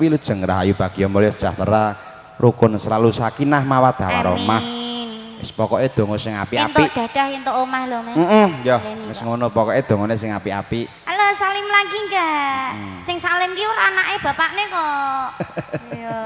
Wilujeng rahayu bagya mulya sejahtera rukun selalu sakinah mawaddah warahmah. Wis pokoke donga sing apik-apik. Entuk dadah entuk omah lho, Mas. Heeh, ya wis ngono pokoke dongane sing apik-apik. Halo, salim lagi enggak? Sing salim ki ora anake bapakne kok. Iya.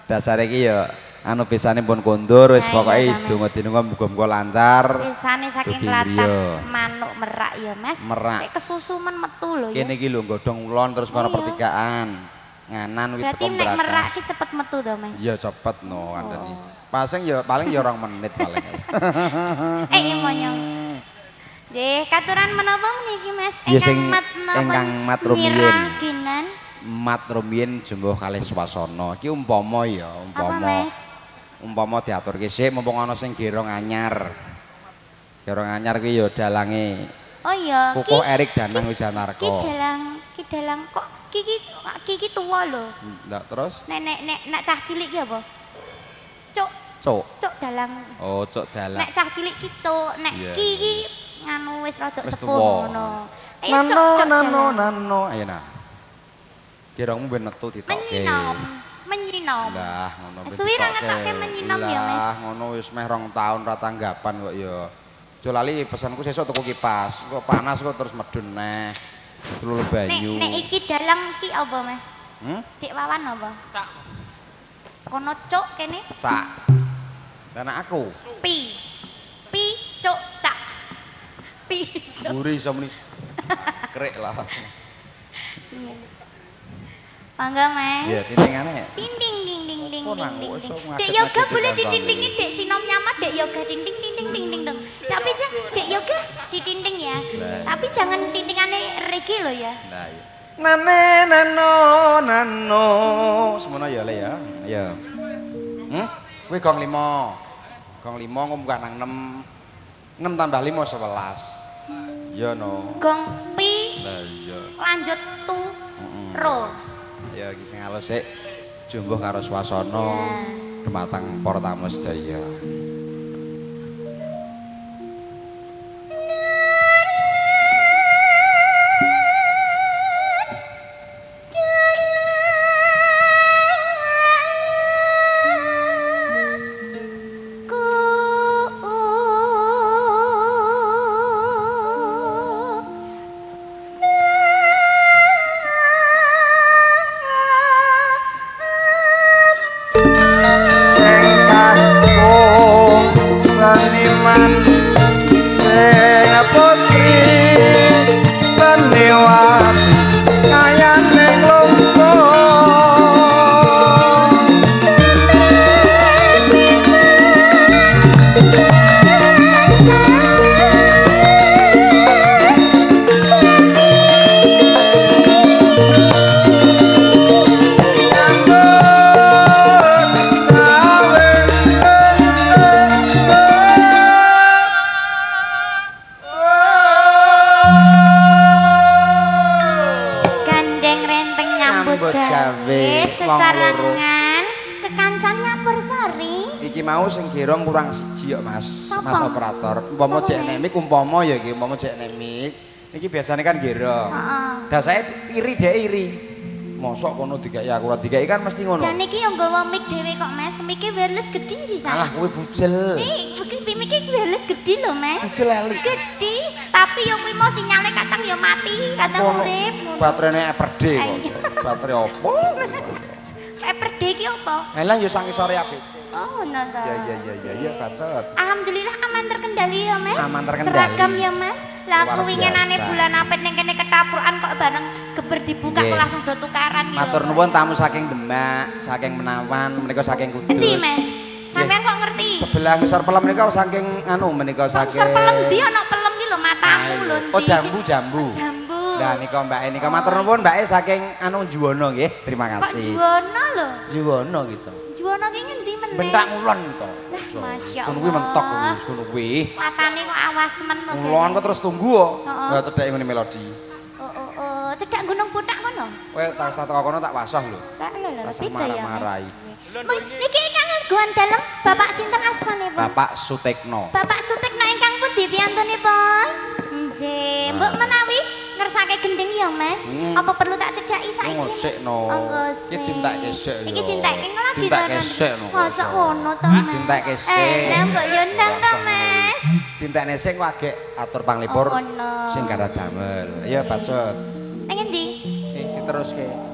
Dasare iki ya anu pisane pun kondur wis pokoke wis donga dinonga muga-muga lancar. Pisane saking tlatah manuk merak ya, Mas. Nek kesusu men metu lho ya. Kene iki lho godhong ulon terus kono pertigaan. Nganan kuwi teko berarti nek merak ki cepet metu to, Mas? Iya cepet no kandhani. Pasing ya paling ya 2 menit paling. Imonyong. Nggih, katuran menapa meniki, Mas? Ingkang mat ingkang mat rumiyin. Mat rumiyin jumbuh kalih swasana. Iki umpama ya, umpama. Umpama diaturke sik mumpung ana sing gerong anyar. Gerong anyar kuwi ya dalange. Oh iya, Kukuh Erik Danang Wijanarko. Ki dalang kok Kiki tuwa lho. Ndak terus? Nek nek nek nek cah cilik ki apa? Cuk. Cuk. Cuk dalang. Oh, cuk dalang. Nek cah cilik ki cuk, nek ki nganu wis rada sepuh ngono. Ayo nano nano nano. Ayo nah. Kirangmu ben metu ditokke. Menyinom. Menyinom. Lah ngono ben. Suwi ra ngetokke menyinom ya, Mas. Lah ngono wis meh 2 tahun ra tanggapan kok ya. Aja lali pesanku sesuk tuku kipas. Kok panas kok terus medun neh. Lulu banyu. Nek iki dalang ki apa, Mas? Dik Wawan apa? Cak. Kono cuk kene? Cak. Lah nek aku. Pi. Pi cuk cak. Pi cuk. Mburi iso muni. Krek lah. Iya. Mangga, Mas. Iya, tintingane. Tinting ding ding ding ding ding. Dek Yoga boleh ditintingin, Dek Sinom nyamat, Dek Yoga tinting tinting ding ding dong. Tapi Dek Yoga ditinting ya. Tapi jangan tintingane reggae loh ya. Nah, iya. Nane nano nano. Semono ya le ya. Ya. Kuwi gong 5. Gong 5 munggah nang 6. 6 tambah 5 11. Iya no. Gong pi. Lah iya. Lanjut tu ro. Ya iki sing alus sik jumbuh karo swasana dumateng para tamu sedaya. Sesarengan kekancan nyampur sari. Iki mau sing gerong kurang siji kok, Mas. Mas operator. Umpama cek nek mik umpama ya iki, umpama cek nek mik. Iki biasane kan gerong. Heeh. Dasare iri dhek iri. Mosok kono dikeki aku ora dikeki kan mesti ngono. Jane iki yo nggawa mik dhewe kok, Mas. Mike wireless gedhi sisan. Alah kowe bujel. Iki mike wireless gedhi lho, Mas. Bujel eli. Gedhi, tapi yo kuwi mau sinyale kadang yo mati, kadang urip. Baterainya Everday kok. Baterai opo? Everday ki opo? Lah yo sang isore ABC. Oh, ngono to. Ya ya ya ya ya bacot. Alhamdulillah aman terkendali ya, Mas. Aman terkendali. Seragam ya, Mas. Lah aku winginane bulan apit ning kene ketaprukan kok bareng geber dibuka kok langsung do tukaran iki. Matur nuwun tamu saking Demak, saking Menawan, menika saking Kudus. Endi, Mas? Sampeyan kok ngerti? Sebelah ngisor pelem menika saking anu menika saking. Ngisor pelem ndi ana pelem ki lho matamu lho. Oh, jambu jambu. Jambu. Lah nika mbake nika matur nuwun mbake saking anu Juwono nggih. Terima Kok kasih. Juwono lho? Juwono gitu. Juwono ki ngendi meneh? Bentak ngulon gitu. Lah masyaallah. Ngono kuwi mentok kuwi, ngono kuwi. Matane kok awas men to. Ngulon kok terus tunggu kok. Lah cedhake ngene melodi. Oh oh oh, cedhak Gunung Putak kono. Kowe tak usah teko kono tak wasoh lho. Lah lho lho beda ya. Marah-marahi. Niki ingkang ngguan dalem Bapak sinten asmanipun? Bapak Sutekno. Bapak Sutekno ingkang pundi piyantunipun? Nggih, mbok menawi ngersake gending ya, Mas. Apa perlu tak cedhaki saiki? Ngosik no. Iki dintekke sik ya. Iki dintekke lagi to. Dintekke sik no. Mosok ngono to, Mas. Dintekke sik. Lah mbok yo ndang to, Mas. Dintekne sik kok agek atur panglipur sing kada damel. Ayo bacut. Nang endi? Iki diteruske.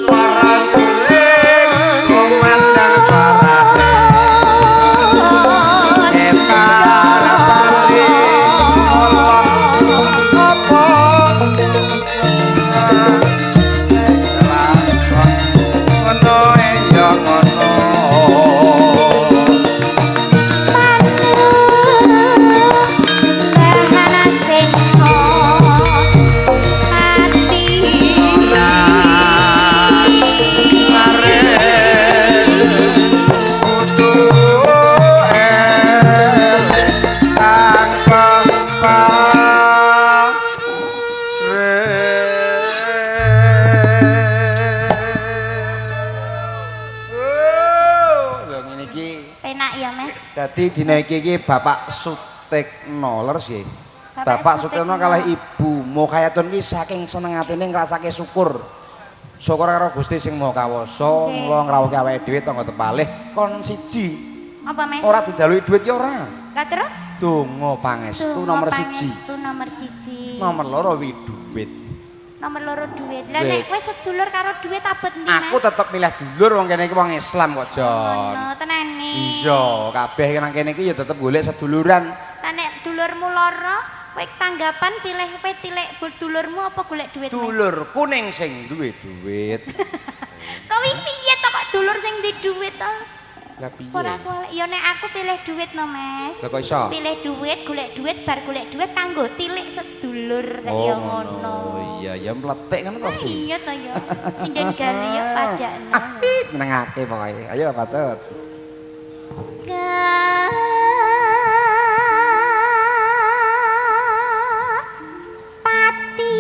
Suara suling kumandang suara etar bali apa ngono ya ngono. Dadi dina iki iki Bapak Sutekno leres nggih. Bapak Sutekno kalih Ibu Mukayatun iki saking seneng atine ngrasake syukur. Syukur karo Gusti sing Maha Kawasa, mula ngrawuhke awake dhewe tangga tepalih kon siji. Apa Mas? Ora dijaluki dhuwit ya ora. Lah terus? Donga pangestu nomor 1. Pangestu nomor 1. Nomor 2 wi dhuwit. Nomor 2 dhuwit. Lah nek kowe sedulur karo dhuwit abot endi Mas? Aku tetep milih dulur wong kene iki wong Islam kok, Jon. Ngono tenane. Iya, kabeh nang kene iki ya tetep golek seduluran. Lah nek dulurmu loro, kowe tanggapan pilih kowe tilik dulurmu apa golek dhuwit? Dulur kuning sing duwe dhuwit. Kowe piye to kok dulur sing duwe dhuwit to? Lah piye? Ora golek. Ya nek aku pilih dhuwit no, Mas. Lah kok iso? Pilih dhuwit, golek dhuwit, bar golek dhuwit kanggo tilik sedulur rek ya ngono. Iya, ya mletik ngono to sih. Iya to ya. Sinden gali ya padakno. Nyenengake pokoke. Ayo pacut. Pati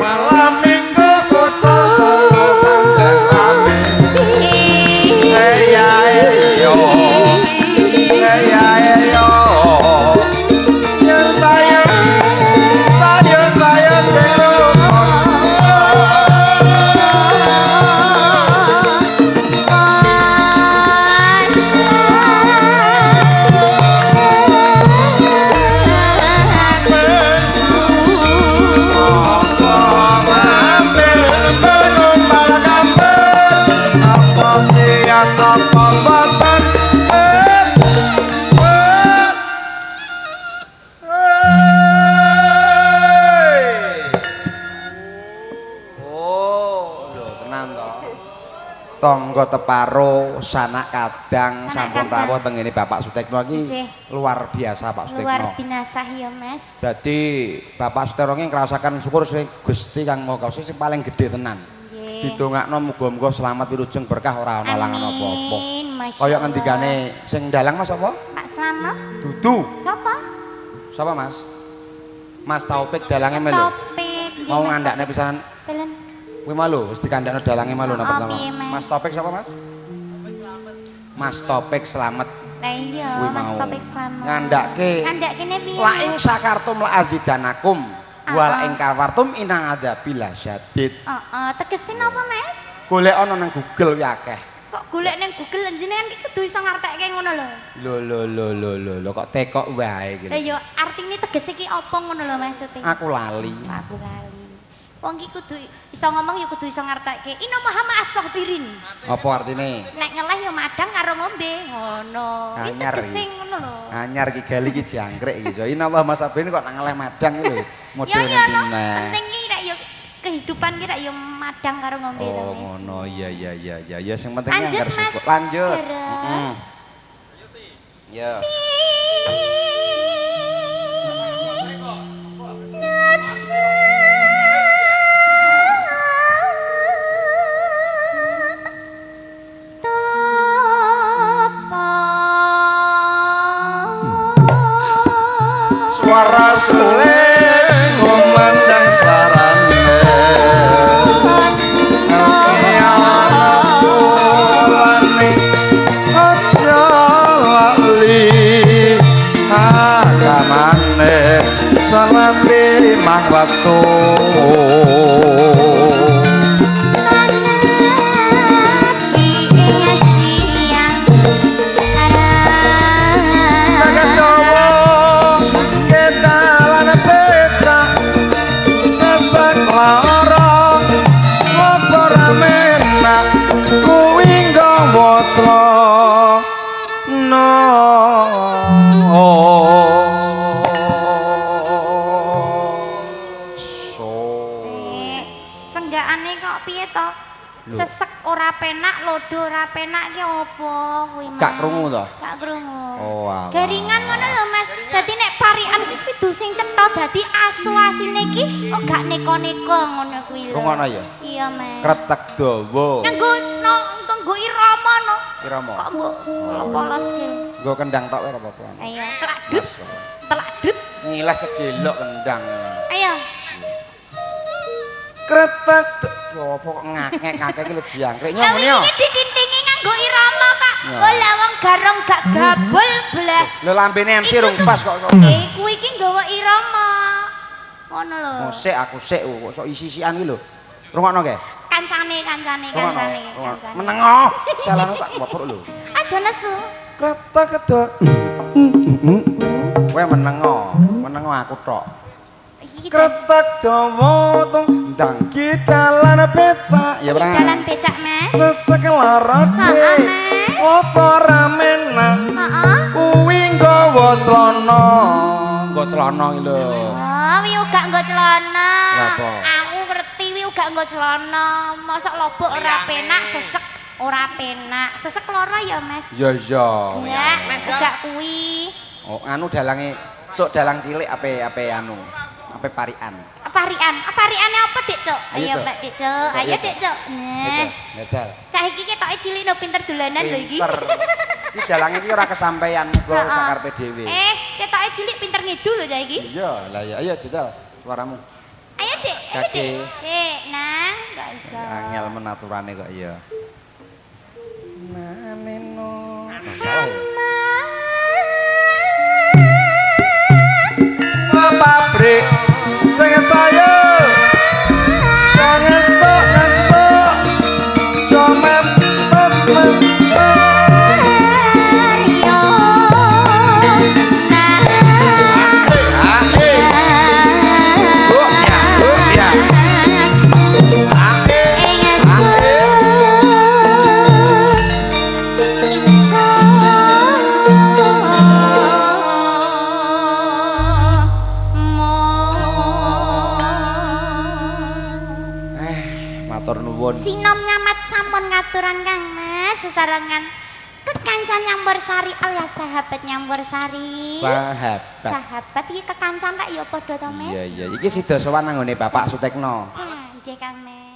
malam minggu kota Solo pancen rame. Eya eyo eya eyo ya saya saya saya sero. Tangga teparo sanak kadang sampun rawuh teng ngene Bapak Sutekno iki luar biasa Pak Sutekno. Luar binasa ya Mas. Dadi Bapak Sutekno iki ngrasaken syukur sing Gusti Kang Maha Kuwasa sing paling gedhe tenan. Didongakno muga-muga selamat wilujeng berkah ora ana langan apa-apa. Kaya ngendikane sing dalang Mas apa? Pak Slamet. Dudu. Sapa? Sapa Mas? Mas Taufik dalange lho. Mau ngandakne pisanan. Dalem. Kuwi mau lho wis dikandakno dalange mau lho napa pertama. Mas Taufik sapa Mas? Mas Taufik Slamet. Lah iya, Mas Taufik Slamet. Ngandhake. Ngandhakene piye? La ing sakartum la azidanakum wa la ing kafartum inna adzabi lasyadid. Heeh, tegese napa Mas? Golek ana nang Google kuwi akeh. Kok golek nang Google jenengan ki kudu iso ngartekke ngono lho. Lho lho lho lho lho kok tekok wae iki. Lah ya artine tegese ki apa ngono lho maksudnya? Aku lali. Aku lali. Wong ki kudu iso ngomong ya kudu iso ngartekke. Inna Muhammad as-sabirin. Apa artine? Nek ngeleh ya madang karo ngombe ngono. Iki tegese ngono lho. Anyar iki gali iki jangkrik iki. Inna Allah masabirin kok nang ngeleh madang iki lho. Model ngene. Penting iki rek ya kehidupan ki rek ya madang karo ngombe to, Mas. Oh ngono. Iya iya iya iya. Ya sing penting anggar syukur. Lanjut. Heeh. Ya. Nafsu Suling ngomandang sarane ana aja lali agamane salat limang waktu. Senggakane kok piye to? Sesek ora penak, lodo ora penak ki opo kuwi Mas? Gak krungu to? Gak krungu. Oh, alah. Garingan ngono lho Mas. Dadi nek parikan kuwi kudu sing cetha, dadi asu asine ki kok gak neko-neko ngono kuwi lho. Rungono ya? Iya Mas. Kretek dawa. Nganggo no nganggo irama no. Irama. Kok mbok polos ki. Nggo kendang tok ora apa-apa. Ayo, telak dut. Telak dut. Ngilas sedelok kendang. Ayo. Kretek apa kok ngakek-ngakek iki lho jangkrik nyong ngene yo. Iki ditintingi nganggo irama kok. Lah wong garong gak gabul blas. Lho lambene MC rung pas kok. Kuwi iki nggawa irama. Ngono lho. Oh sik aku sik kok sok isi-isian iki lho. Rungokno ke? Kancane kancane kancane kancane. Menengo. Salahno tak wapruk lho. Aja nesu. Kretek kedo. Kowe menengo, menengo aku tok. Kretek dawa tong ndang dalan becak ya ora. Dalan becak Mas. Sesek lara Heeh Mas. Apa ramenak? Heeh. Kuwi nggawa celana. Nggo celana iki lho. Oh, wi uga nggo celana. Lha Aku ngerti wi uga nggo celana. Mosok lobok ora penak, sesek ora penak. Sesek lara ya Mas. Iya iya. Enggak, uga kuwi. Oh, anu dalange cuk dalang cilik ape anu. Ape parian. Parian. Pariane apa, Dik, Cuk? Ayo, Mbak Dik, Cuk. Ayo, Dik, Cuk. Nah. Jajal. Cah iki ketoke cilik no pinter dolanan lho iki. Pinter. Iki dalange iki ora kesampaian muga sakarepe dhewe. Ketoke cilik pinter ngidul lho cah iki. Iya, lah ya. Ayo jajal suaramu. Ayo, Dik. Ayo, Dik. Dik, nang gak iso. Angel menaturane kok iya. Naneno. Salah ya. Pabrik sing saya sing esuk-esuk jo mepet mepet yo Sinom nyamat sampun ngaturan Kang Mas sesarengan kekancan Nyampursari alias sahabat Nyampursari. Sahabat. Sahabat iki kekancan tak ya padha to Mas. Iya iya iki sida sowan nang nggone Bapak Sutekno. Nggih Kang Mas.